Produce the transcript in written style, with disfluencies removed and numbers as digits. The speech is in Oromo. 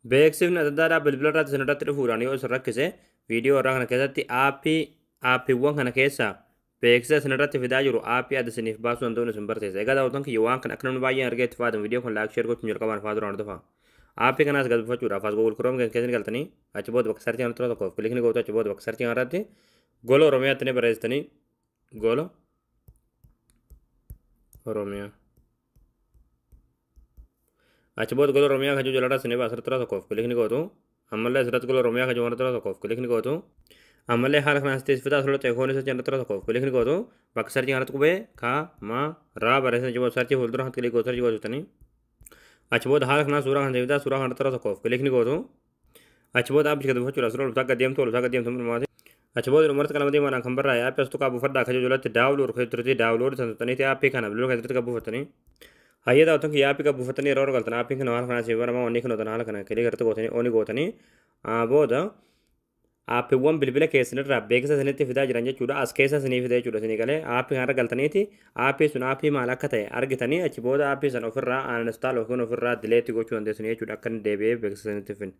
Beeksifni adda addaadhaa bilbila irratti isin irratti dhufuudhaan yoo isin rakkise, viidiyoo irraa kana keessatti aappiiwwan kana keessaa beeksisa isin irratti fidaa jiru aappii adda isiniif baasuu danda'uun isin barsiisa. Egaa daawwattoon kiyya, waan kana akka namni baay'een argee itti fayyadamu viidiyoo kun like, share gochuun jalqabaan fa'aa duraan hordofa. Aappii kanaas gad buufachuudhaaf as Google Chrome keessa ni galtanii, achi booda bakka search kanatti tokkoof click ni gootu. Achi booda bakka search kanarratti Gola Oromiyaatti ni barreessitanii, Gola Oromiyaa. Achi booda Gola Oromiyaa kan jiru jalarraa isin baasa, asirratti tokkoof click ni gootu. Ammallee asirratti Gola Oromiyaa kan jiru kanarratti tokkoof click ni gootu. Ammallee haala kanaan asitti fitaa, asirratti icon isa irratti tokkoof click ni gootu. Bakka search kanarratti qubee ka ma raa barreessan jiru search fuuldura kanatti click gootu, search gootanii. Achi booda haala kanaan suuraa kan fitaa, suuraa kanarratti tokkoof click ni gootu. Achi booda aappicha gad buufachuudhaaf suuraa oltaa gad deemtu, oltaa gad deemtu dhumaati. Achi booda dhumarratti qalama diimaadhaan kan barraa'e aappii as tuqaa buufadhaa akka jiru jalatti download kan jirti, download san tuqxaniiti aappii kana bilbila keessatti gad buufattanii. Hayyee daawwattoon kiyya, aappii gad buufattanii yeroo galtan aappiin kana haala kanaa siif baramaa. Wanni kun haala kana click irratti gootanii on gootanii booda aappiiwwan bilbila keessanirraa beeksisa isinitti fidaa jiran jechuudha. As keessa isinii fida jechuudha isinii galee. Aappii kanarra galtaniiti aappii sun aappii maal akka ta'e argitanii, achi booda aappii san ofirraa uninstall yookiin ofirraa delete gochuu dandeessanii jechuudha, akka inni deebi'ee beeksisa isinitti fin.